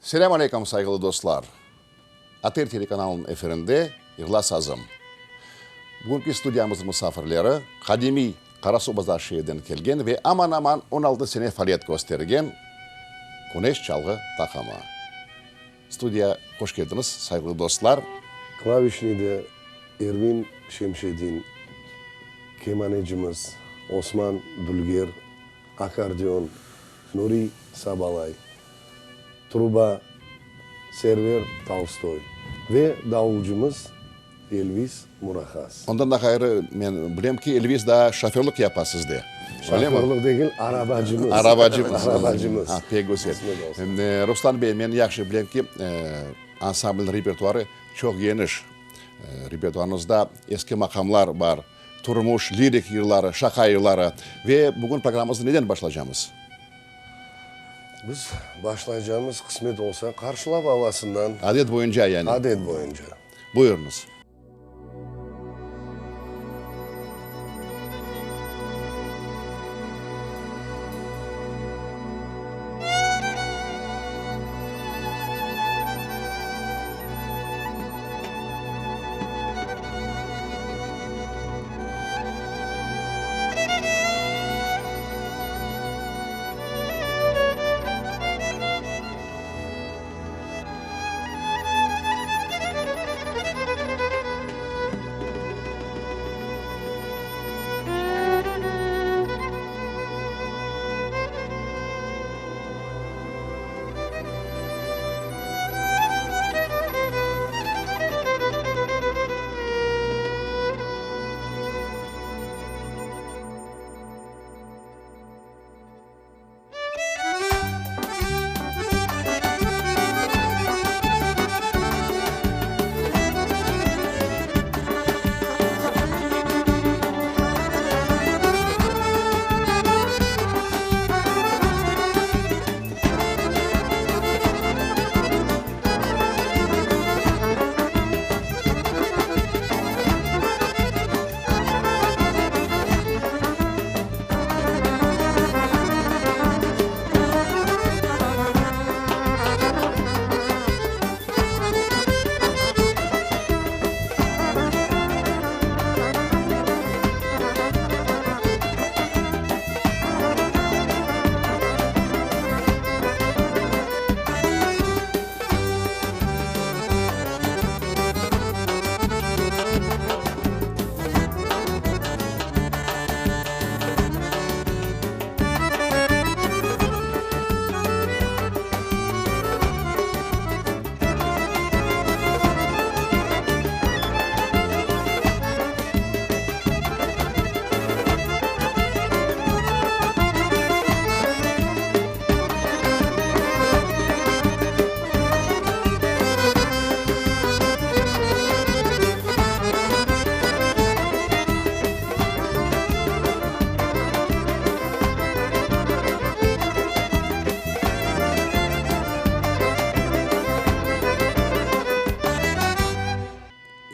Selâm aleyküm, sayğılı dostlar! ATR telekanalınıñ efirinde Yırla sazım. Bugünki studiyamıznıñ musafirleri, qadimiy Qarasuvbazar şeerden kelgen ve aman-aman 16 sene faaliyet köstergen Küneş çalğı taqımı. Studiya hoş keldiñiz, sayğılı dostlar! Klavişniyde Ervin Şemşedin, kemanecimiz Osman Dülger, akkordeon Nuriy Sabalay, truba Server Tolstoy ve davulcımız Elvis Murahas. Ondan da ğayrı, men bilem ki, Elvis daa şoförlıq yapa sizde, öyle mi? Şoförlıq degil, arabacımız. Arabacımız. Arabacımız. Ah, pek güzel. Ruslan bey, men yahşı bilem ki, ansamblniñ repertuarı çoq geniş. Repertuarıñızda eski maqamlar bar, turmuş, lirik yırları, şaqa yırları. Ve bugün programmamıznı neden başlaycamız? Biz başlaycamız, qısmet olsa, qarşılav avasından. Adet boyunca yani. Adet boyunca. Buyurıñız.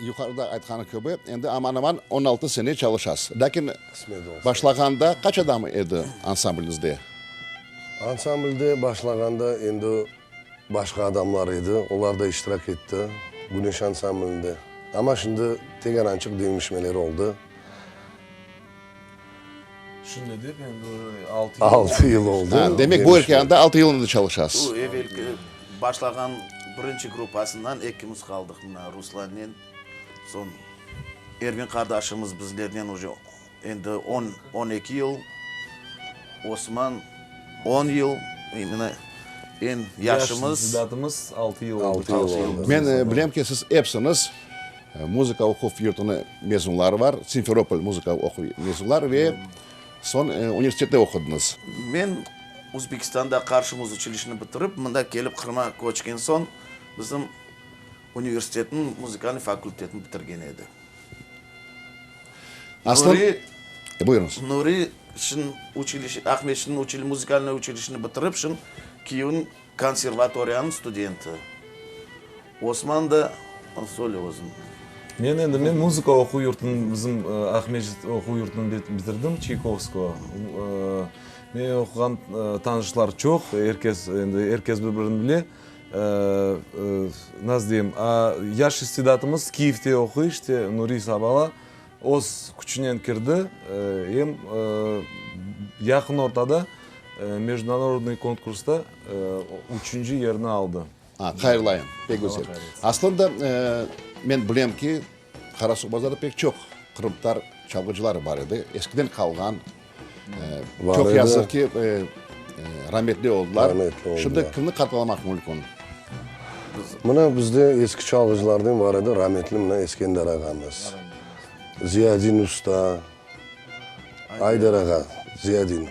Yuqarıda aytqanı kibi, endi aman-aman 16 sene çalışasız. Lâkin başlağanda qaç adam edi ansambliñizde? Ansamblde başlağanda endi başqa adamlar edi, olar da iştirak etti Güneş ansamblinde. Amma şimdi tegerançıq deñişmeler oldı. Şimdi dep endi altı yıl. Altı yıl oldı. Ha, demek bu erkânda altı yıl endi çalışasız. Bu evelki başlağan birinci gruppasından ekimiz qaldıq mına Ruslannen. Soñ Ervin qardaşımız bizlernen uje endi on, on eki yıl, Osman on yıl, mına eñ yaşımız. Yaş zidatımız altı yıl oldı. Altı yıl oldı. Men bilem ki, siz epsiñiz muzıka oquv yurtunı mezunları var, Simferopol muzıka oquv mezunları ve soñ universitette oqudıñız. Men Uzbekistanda Qarşı muzuçilişni bitirip, mında kelip Qırıma köçken soñ bizim universitetniñ muzıkalnıy fakultetini bitirgen edi. Aslı, Nuri, buyurıñız. Nuri şin uçilişe, Aqmescitniñ uçil, muzıkalnıy uçilişini bitirip, şin Kiyevniñ konservatoriyanıñ studenti. Osman da, söyle özüñ. Men endi, men muzıka oquv yurtunıñ, bizim Aqmescit oquv yurtunı bitirdim, Çaykovskogo. Men oquğan tanışlar çoq, er kes, endi er kes bir-birini bile. Nasıl deyim, yaş istidatımız Kiyevde oquy, işte, Nuri Sabala öz küçünen kirdi, em yaqın ortada mejdunarodnıy konkursta üçünci yerni aldı. Hayırlayım, pek güzel. Aslında, men bilem ki, Qarasuvbazarda pek çoq qırımtatar çalğıcıları bar edi, eskiden qalğan. Çoq yazıq ki, rametli oldılar. Şimdi kimni qartalamaq mümkün? Mına bizde eski çalğıcılardan bar edi, rametli mına Eskender ağamız, Ziyadin usta, Ayder ağa Ziyadinov.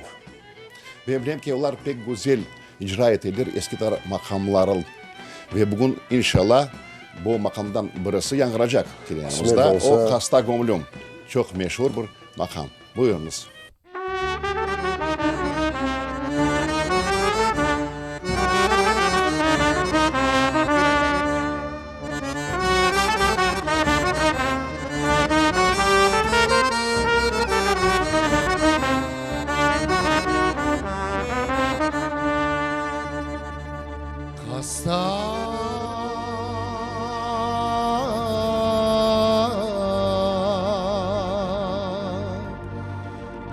Men bilem ki, olar pek güzel icra eteler eski tatar maqamların. Ve bugün, inşallah, bu maqamdan birisi yañğıracaq teleyanımızda. O, Hasta göñlüm, çoq meşur bir maqam. Buyurıñız. Hasta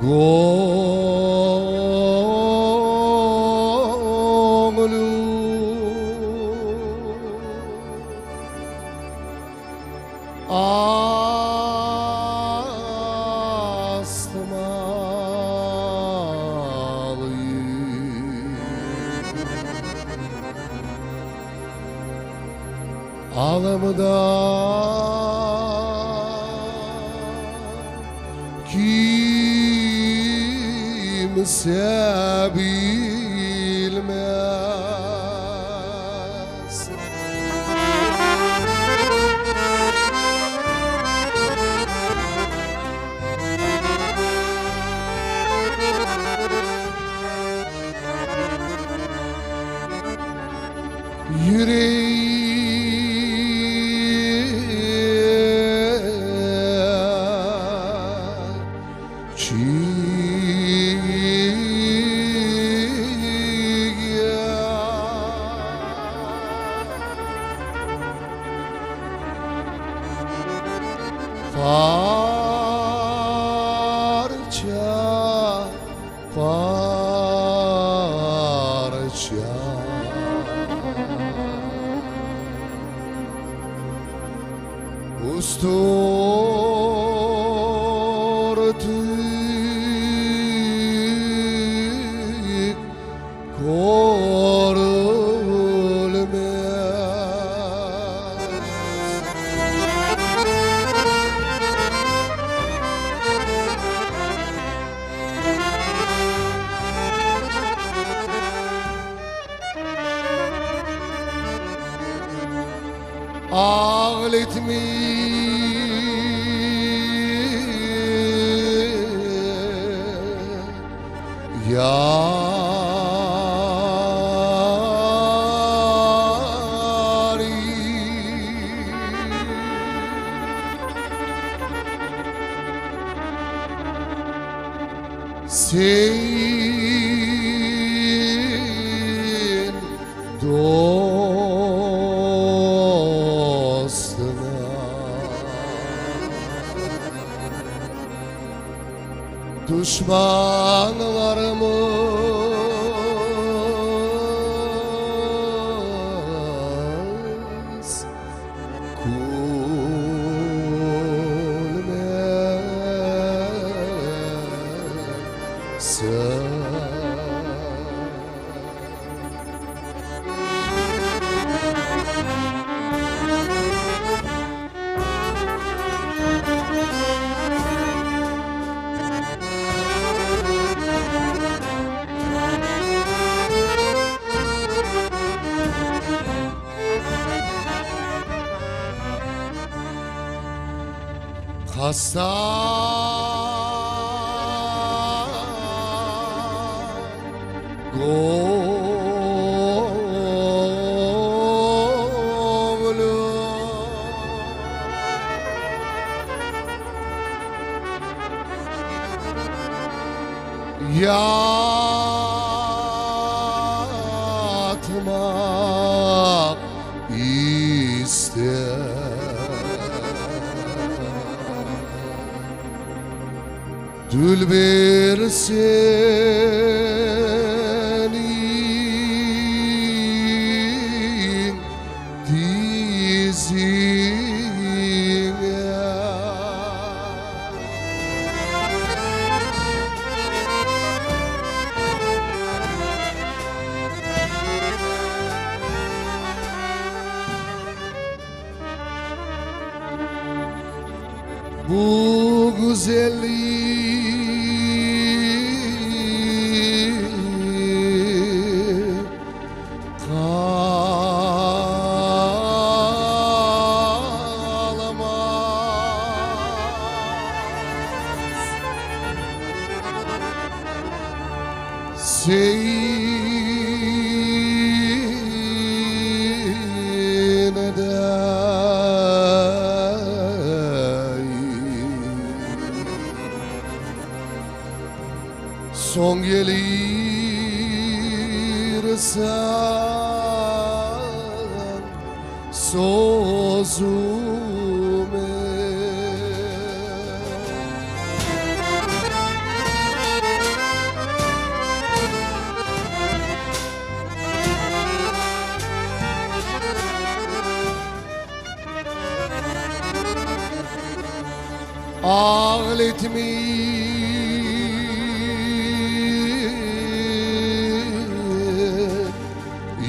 göñlüm Astıma alayım. Alımda kimse bilmez. Yüreğim Parça, parça. Üstü örtük körülmez. Ağletmi yarim. Sen dostuna Duşmanlarımız külmesin. Hasta göñlüm. Yatma. Dülber seniñ tiziñe. Bu güzellik qalmaz. Seyir Soñ kelirsen sözüme. Ağletmi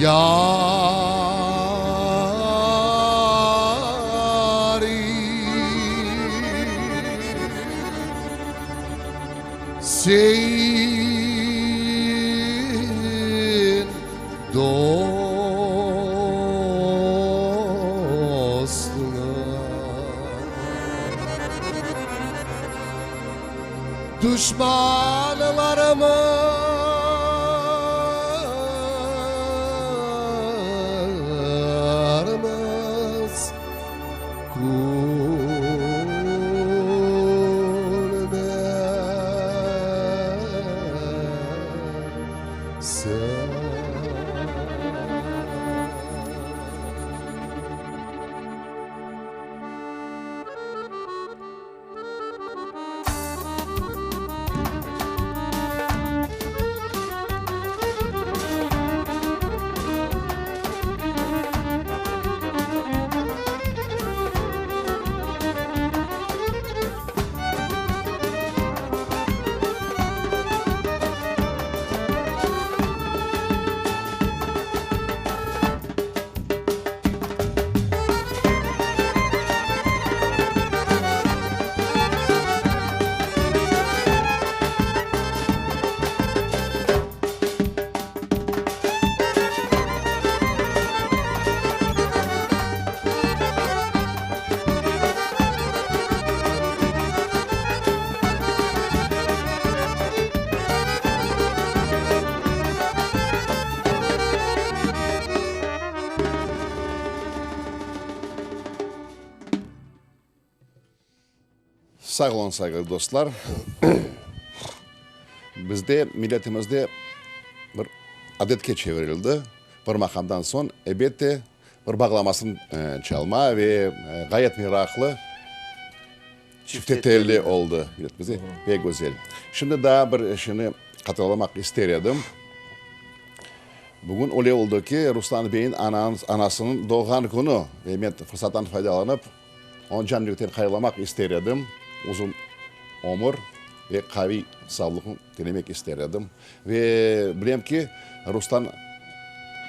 yarim Sen dostluña Duşmanlarımız külmesin. Sağ oluñ, sayğılı dostlar. Bizde, milletimizde bir adetke çevirildi, bir maqamdan soñ, elbette, bir bağlamasını çalma ve ğayet meraqlı çiftetelli oldı milletimizde, pek güzel. Şimdi daa bir şeyni hatırlamaq ister edim. Bugün öyle oldı ki, Ruslan beyniñ anasınıñ doğğan künü ve men fırsattan faydalanıp, Onı can-yürekten hayırlamaq ister edim, uzun ömür ve qaviy sağlıqnı tilemek ister edim. Ve bilem ki, Ruslan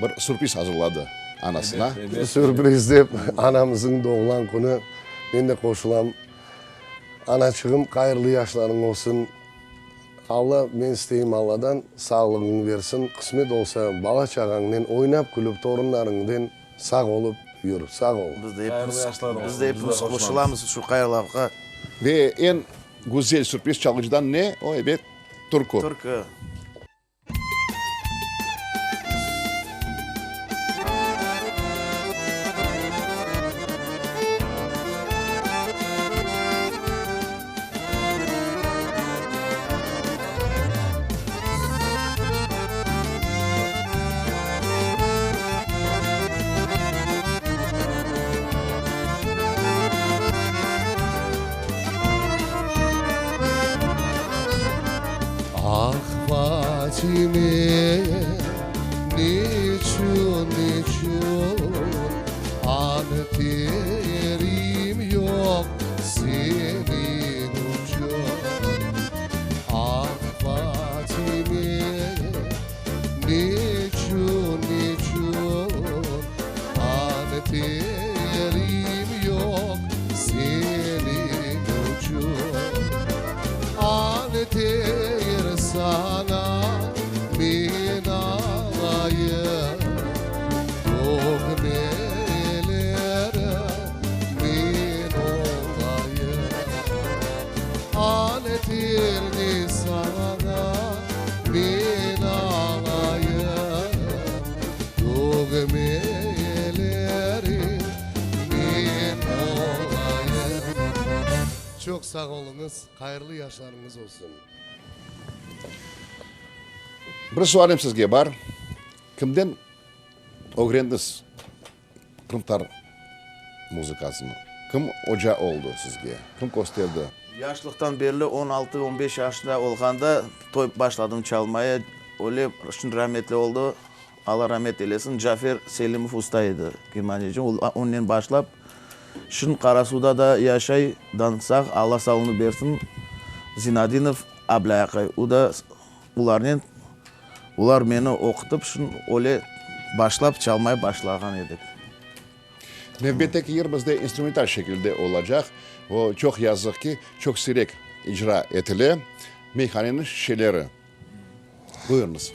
bir sürpriz azırladı anasına. Sürpriz dep, anamızıñ doğulan künü, men de qoşulam. Anaçığım, hayırlı yaşlarıñ olsun. Alla, men isteyim Alladan, sağlığıñnı bersin, qısmet olsa, bala-çağañnen oynap-külip, torunlarıñden sağ olıp yür. Sağ ol. Biz de epimiz, biz de epimiz qoşulamız şu hayırlavğa. Ve eñ güzel sürpriz çalğıcıdan ne? O, ebet, türkü. Türkü. sağ oluñız, hayırlı yaşlarıñız olsun. Bir sualim sizge bar, kimden ögrendiz qırımtatar muzıkasını? Kim oca oldı sizge? Kim kösterdi? Yaşlıqtan berli, on altı, on beş yaşında olğanda toy başladım çalmaya. Öyle, şimdi rametli oldı, Alla ramet eylesin, Cafer Selimov usta edi, kemaneci. Onnen başlap, şimdi Qarasuvda da yaşay, dan sağ, Alla sağlığını bersin, Zinadinov Ablây aqay. O da olarnen, olar meni oqutıp, şimdi öyle başlap çalmaya başlağan edik. Nevbetteki yır bizde instrumental şekilde olacaq. O, çoq yazıq ki, çoq siyrek icra etile, Meyhaneniñ şişeleri. Buyurıñız.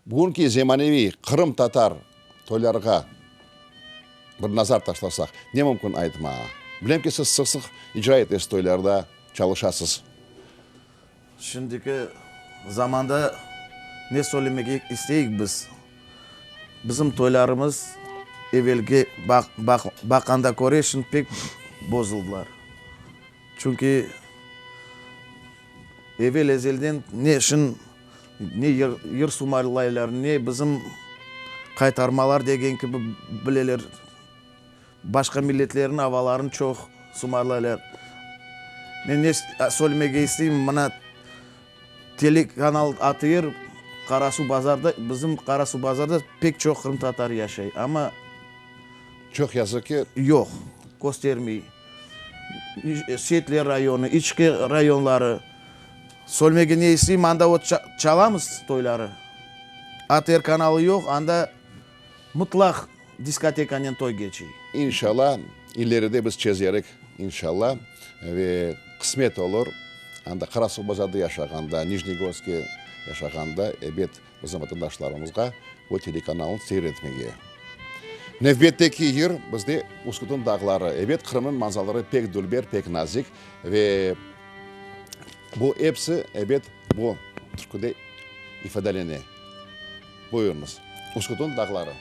Bugünki zemaneviy qırımtatar toylarğa. Bir nazar taşlasaq, ne mümkün aytmağa? Bilem ki, siz sıq-sıq icra etesiz toylarda, çalışasız. Şimdiki zamanda ne söylemege isteyik biz? Bizim toylarımız evelki baqqanda köre şimdi pek bozuldılar. Çünki evel-ezelden ne şın, ne yır sumarlaylar, ne bizim qaytarmalar degen kibi bileler. Başqa milletlerniñ avalarını çoq sumarlaylar. Men ne söylemege isteyim, mına telekanal ATR Qarasuvbazarda, bizim Qarasuvbazarda pek çoq qırımtatar yaşay, amma. Çoq yazıq ki. Yoq, köstermey. Setler rayonı, içki rayonları. Söylemege ne isteyim, anda o çalamız toyları. ATR kanalı yoq, anda mıtlaq diskotekanen toy keçey. İnşalla, ileride biz çezerik, inşalla, ve qısmet olur, anda Qarasuvbazarda yaşağanda, Nijnegorskte yaşağanda, ebet, bizim vatandaşlarımızğa bu telekanalnı seyir etmege. Nevbetteki yır bizde Uskutun dağları. Ebet, Qırımnıñ manzaraları pek dülber, pek nazik ve bu episi, ebet, bu türküde ifadelene. Buyurıñız, Uskutun dağları.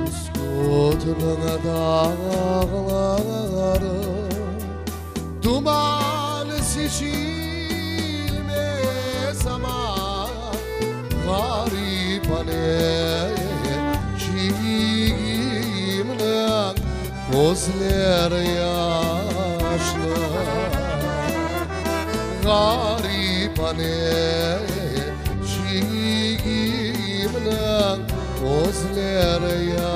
Üskütniñ dağları Duman seçilmez ama Ğarip aneçigimniñ közleri yaşlı. Ğarip aneçigimniñ közleri yaşlı.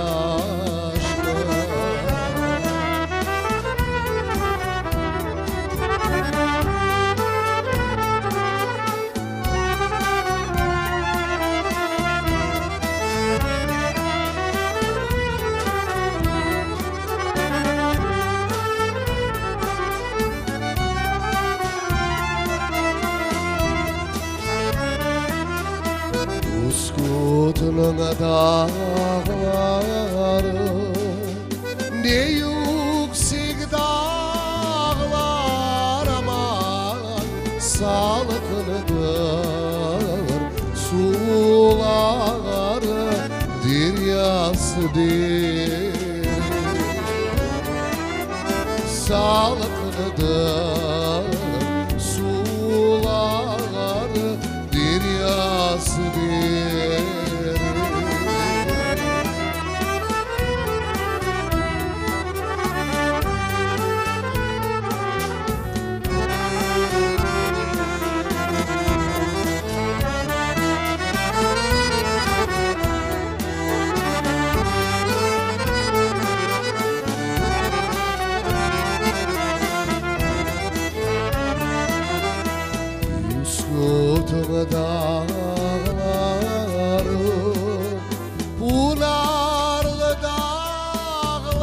Üskütniñ dağları ne yüksek dağlar, aman, salqındır suları, deryası derin. Salqındır suları, deryası derin. Üskütniñ dağları, Pınarlı dağlar,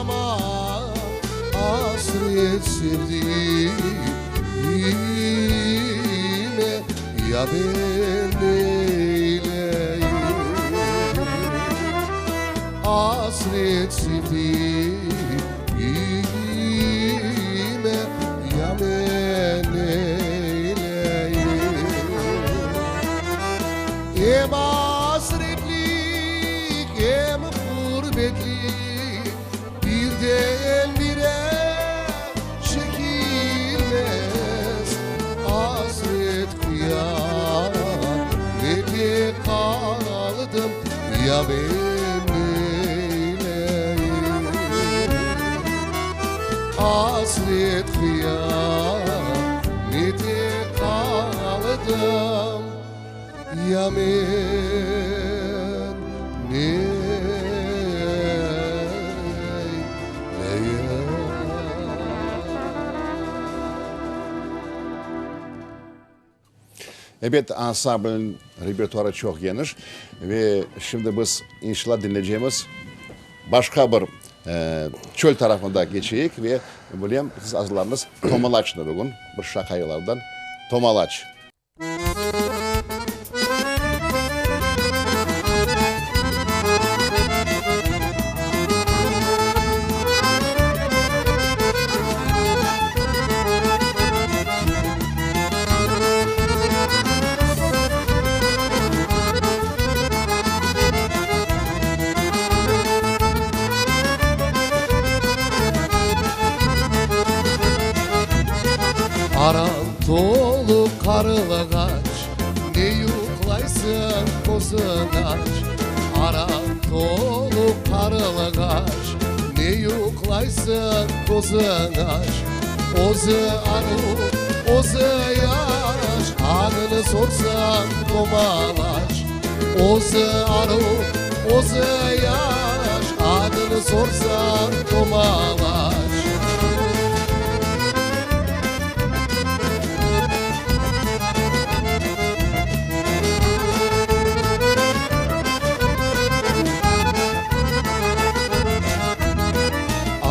aman, Asret sevdiğime ya ben neyleyim? Asret sevdiğime ya men neyleyim? Em asretlik, em ğurbetlik Birden-bire çekilmez asret qıyamete qaldım, ya men neyleyim? Asret qıyamete qaldım, ya men neyleyim? Ebet, ansamblniñ repertuarı çoq geniş ve şimdi biz, inşallah, diñleycemiz başqa bir çöl tarafında keçeyik ve bilem, siz azırladınız Tomalaçnı bugün, bir şaqaylardan Tomalaç. Aran tolu qarılğaç, Ne yuqlaysıñ, közüñ aç. Aran tolu qarılğaç, Ne yuqlaysıñ, közüñ aç. Özü aruv, özü yaş, Adını sorsañ, Tomalaç. Özü aruv, özü yaş, Adını sorsañ, Tomalaç.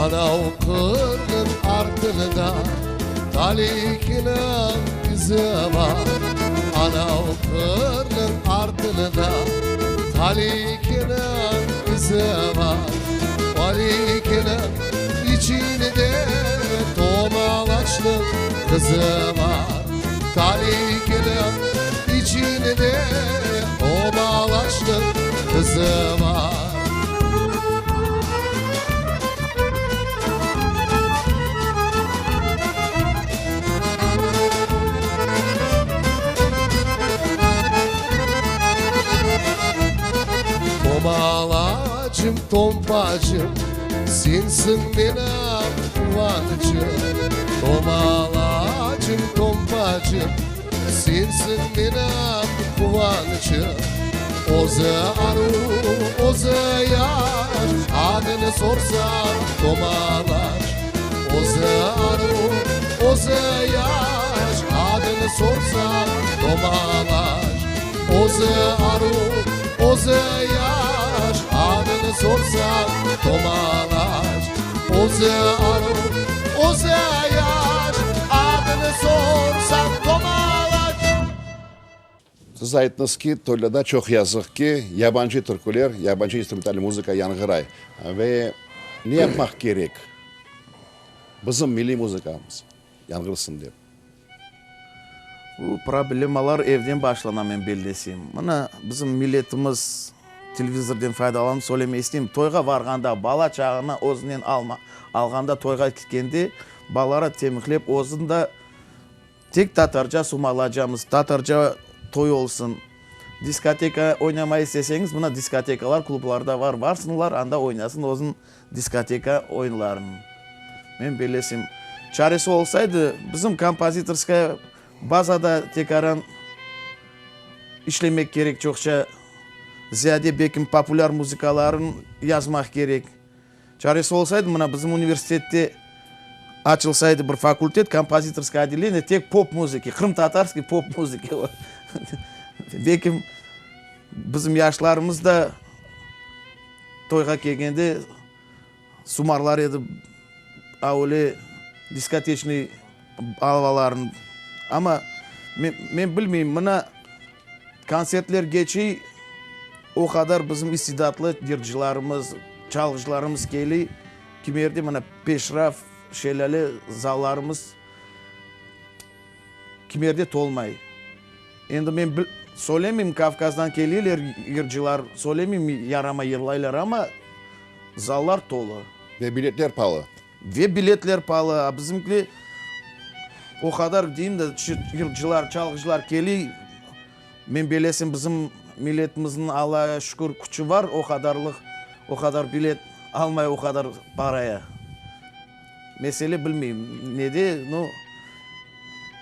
Anav qırnıñ artında Talikiniñ izi bar. Anav qırnıñ artında Talikiniñ izi bar. Talikiniñ içinde Tomalaçnıñ qızı bar. Talikiniñ içinde Tomalaçnıñ qızı bar. Tomalacım, tompacım, sensiñ menim quvanıçım. Tomalacım, tompacım, sensiñ menim quvanıçım. Özü aruv, özü yaş, adını sorsañ, Tomalaş. Özü aruv, özü yaş, adını sorsañ, Tomalaş. Özü aruv, özü yaş, adını sorsañ, Tomalaş. Özü aruv, özü yaş, adını sorsañ, Tomalaş. Siz ayttıñız ki, toylarda çoq yazıq ki, yabancı türküler, yabancı instrumental muzıka yañğıray. Ve ne yapmaq kerek, bizim milliy muzıkamız yañğırsın dep? Bu problemalar evden başlana, men bellesem. Mına, bizim milletimiz televizorden faydalanıp söylemey isteyim, toyğa varğanda, bala-çağanı özünen alma, alğanda, toyğa ketkende, balaları temihlep, özün de Tek tatarca sumalacamız, tatarca toy olsun. Diskoteka oynamay isteseñiz, mına diskotekalar klublarda var, varsınlar, anda oynasın özüniñ diskoteka oyunlarını. Men bellesem, çaresi olsaydı, bizim kompozitorskaya bazada tekaran işlemek kerek çoqça ziyade belkim populâr muzıkaların yazmaq kerek. Çaresi olsaydı, mına bizim universitette açılsaydı bir fakultet, kompozitorskoye otdeleniye, tek pop muzıki, qırımtatarskiy pop muzıki. Belki bizim yaşlarımız da toyğa kelgende sumarlar edi, a öyle diskoteçnıy alvalarını. Amma men bilmeyim, mına Kontsertler keçiy, o qadar bizim istidatlı yırcılarımız, çalğıcılarımız keliy, kimerde mına Peşraf, Şelâle zallarımız kimerde tolmay. Endi men söylemeyim, Kavkazdan keliyler yırcılar, söylemeyim yaramay yırlaylar, amma zallar tolu. Ve biletler palı. Ve biletler palı, a bizimki o qadar deyim de, yırcılar, çalğıcılar keliy, men belesem bizim milletimizniñ Allağa şükür küçü bar o qadarlıq, o qadar bilet almay o qadar paraya. Mesele bilmeyim nede, no,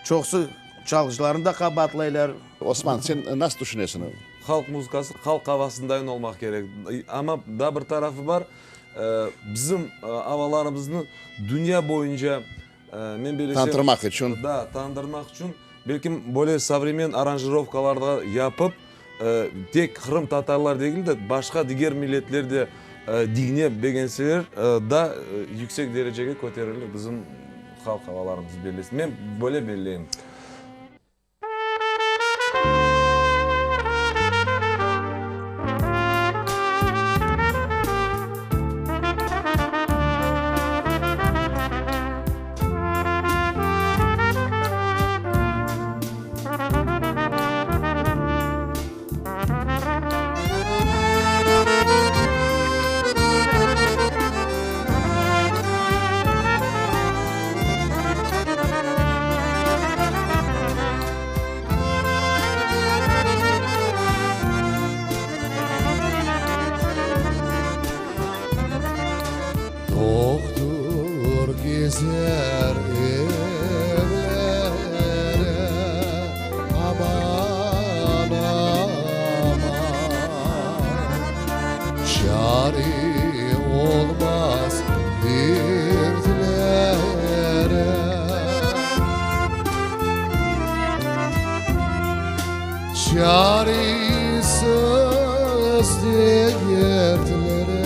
çoqusı çalğıcılarnı da qabaatlaylar. Osman, sen nasıl tüşünesiñ? Halq muzıkası halq avasındayın olmaq kerek. Amma daa bir tarafı bar, Bizim avalarımıznı dünya boyunca, men belesem. Tanıtırmaq içün. Da, tanıdırmaq içün. Belkim, böyle sovremen aranjirovkalarda yapıp, tek qırımtatarlar degil de, başqa diger milletler de diñlep begenseler, daa yüksek derecege köterilir bizim halq avalarımız bellesem. Men böyle belleyim. Doqtur kezer evlere, aman, aman, Çare olmaz dertlere. Çaresiz dertlere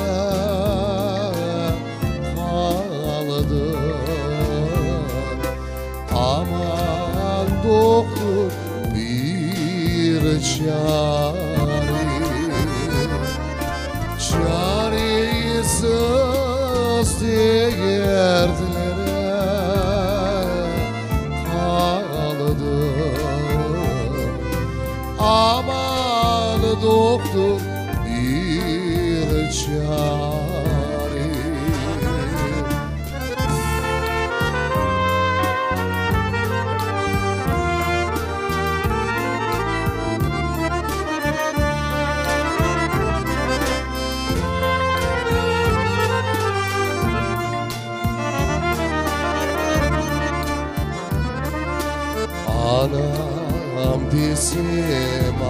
qaldım, Aman, doqtur, bir çare. Çaresiz dertlere qaldım, Aman, doqtur, bir çare. Anam desem,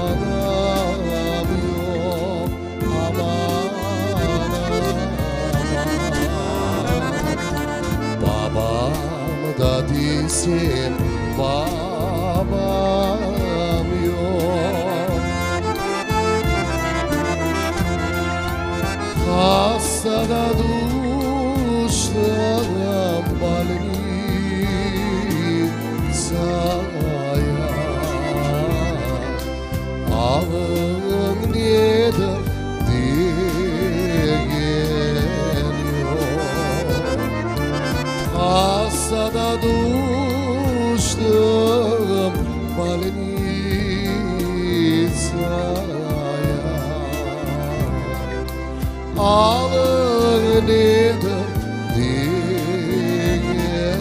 anam yoq, aman, aman. Babam da desem, babam yoq. Hastada tüştim bolnitsaya. Alıñ nedir degen yoq. Hastada tüştim bolnitsaya. Alıñ nedir degen yoq.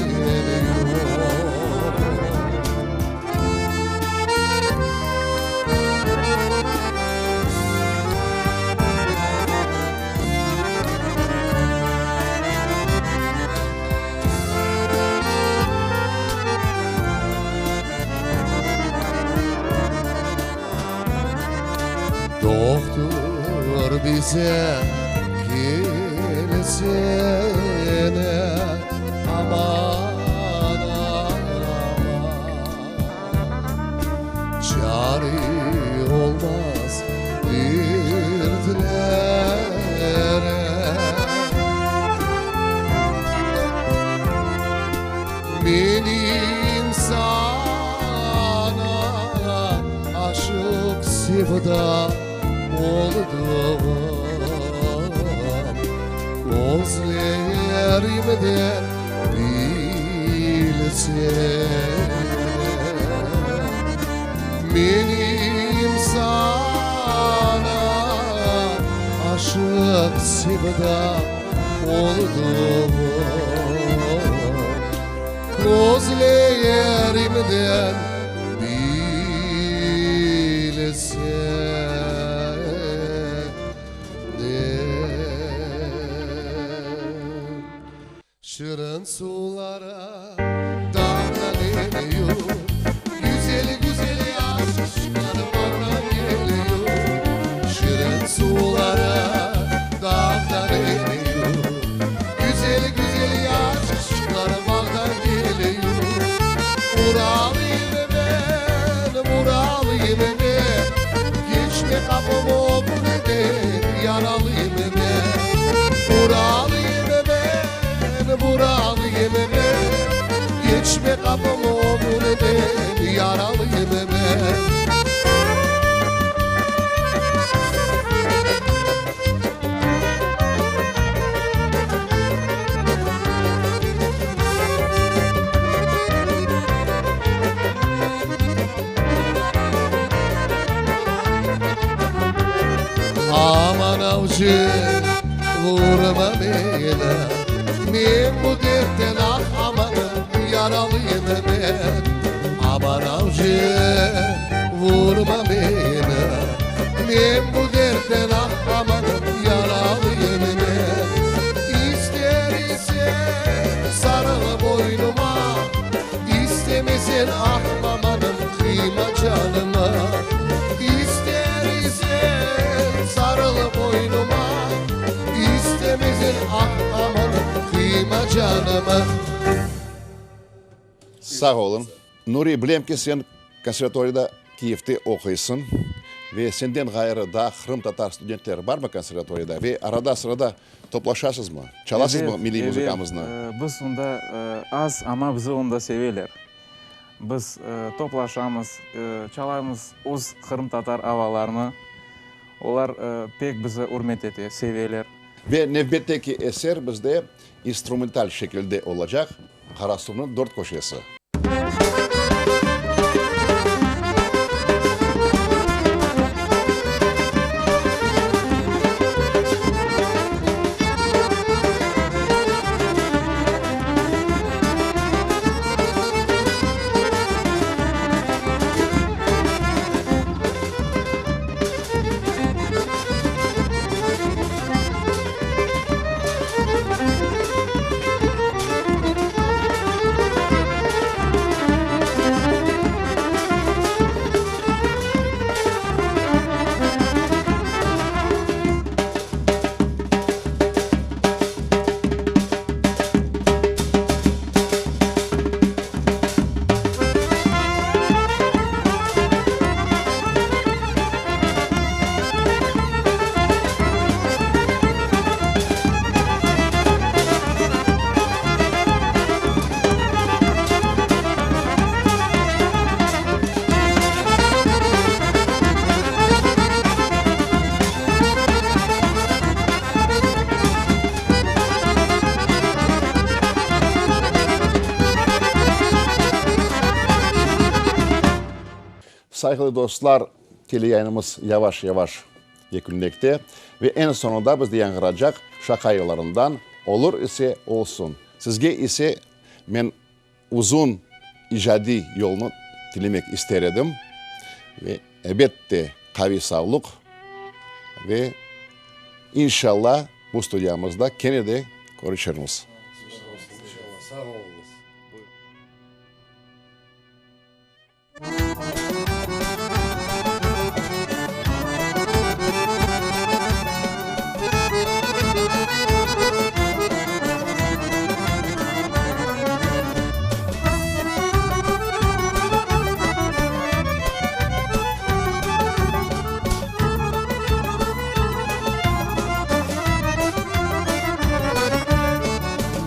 Doqtur bize kelsene, aman, aman. Çare olmaz dertlere. Menim saña aşıq sevda olduğım Közlerimden bilsene. Menim saña aşıq sevda olduğım Közlerimden bilsene. Şırın suvlara dağdan eniyor, Güzel güzel yaşlar bağdan geliyor. Şırın suvlara dağdan eniyor, Güzel güzel yaşlar bağdan geliyor. Ura! buralıyım men. Keçme qapım ögünden, yaralıyım men. Aman avcı, vurma meni, Men bu dertten ah amanım, yaralıyım men. Aman avcı, vurma meni, Men bu dertten ah amanım, yaralıyım men. İster isen sarıl boynuma, İstemesen ah amanım, qıyma canıma. İster isen sarıl boynuma, İstemesen ah amanım, qıyma canıma. Sağ oluñ. Nuri, bilem ki, sen konservatoriyada Kiyevde oquysıñ ve senden ğayrı daa qırımtatar studentleri barmı konservatoriyada ve arada-sırada toplaşasızmı, çalasızmı milliy muzıkamıznı? Ebet, biz onda az, amma bizi onda seveler. Biz toplaşamız, çalamız öz qırımtatar avalarını. Olar pek bizi ürmet ete, seveler. Ve nevbetteki eser bizde instrumental şekilde olacaq, Qarasuvnıñ dört köşesi. Sayğılı dostlar, teleyayınımız yavaş-yavaş yekünlekte ve eñ soñunda bizde yañğıracaq şaqa yırlarından Olur ise olsun. Sizge ise men uzun icadiy yolnı tilemek ister edim ve ebette qaviy sağlıq ve inşalla bu studiyamızda kene de körüşermiz. İnşalla, sağ oluñız.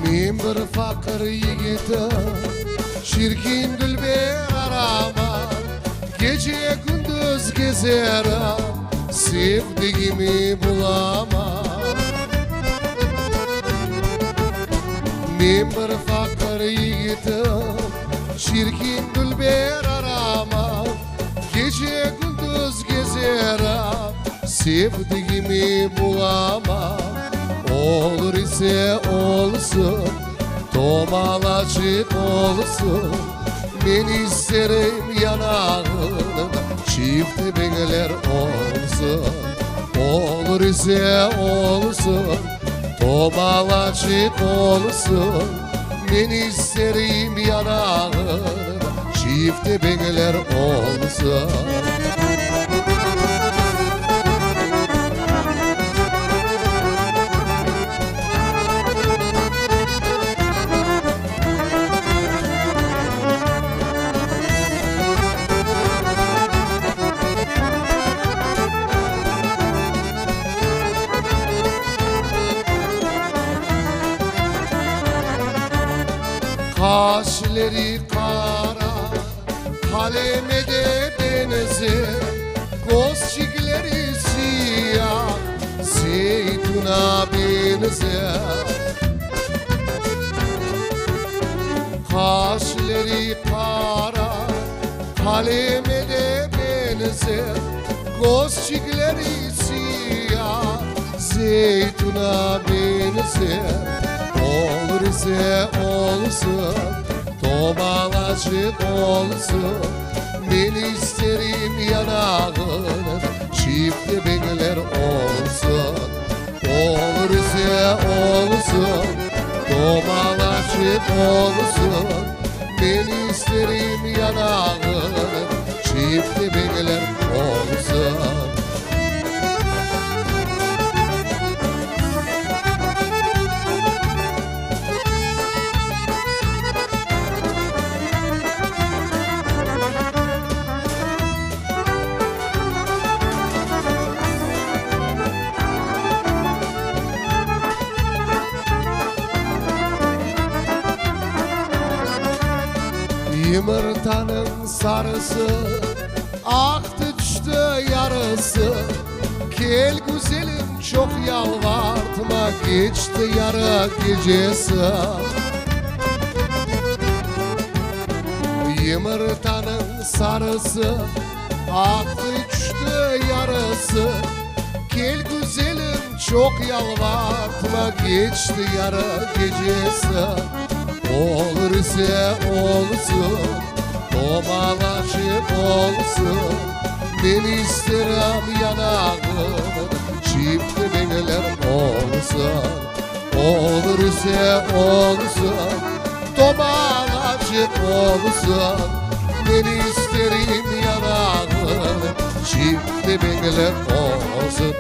Men bir faqır yigitim, Çirkin dülber araman, Gece-kündüz gezerim, Sevdigimi bulaman. Men bir faqır yigitim, Çirkin dülber araman, Gece-kündüz gezerim, Sevdigimi bulamam. Olur ise olsun, Tomalaçıq olsun, Men isterim yanağında Çifte beñler olsun. Olur ise olsun, Tomalaçıq olsun, Men isterim yanağında Çifte beñler olsun. Qaşleri qara, qaleme de beñzer, Közçikleri siya, zeytuna beñzer. Qaşleri qara, qaleme de beñzer, Közçikleri siya, zeytuna beñzer. Olur ise olsun, tomalacıq olsun, Men isterim yanağını çifte beñler olsun. Olur ise olsun, tomalacıq olsun, Men isterim yanağını çifte beñler olsun. Yımırtanıñ sarısı aqtı tüşti yarısı, Kel, güzelim, çoq yalvartma, keçti yarı gecesi. Yımırtanıñ sarısı aqtı tüşti yarısı, Kel, güzelim, çoq yalvartma, keçti yarı gecesi. Olur ise olsun, tomalacıq olsun, Men isterim yanağını çifte beñler olsun. Olur ise olsun, tomalacıq olsun, Men isterim yanağını çifte beñler olsun.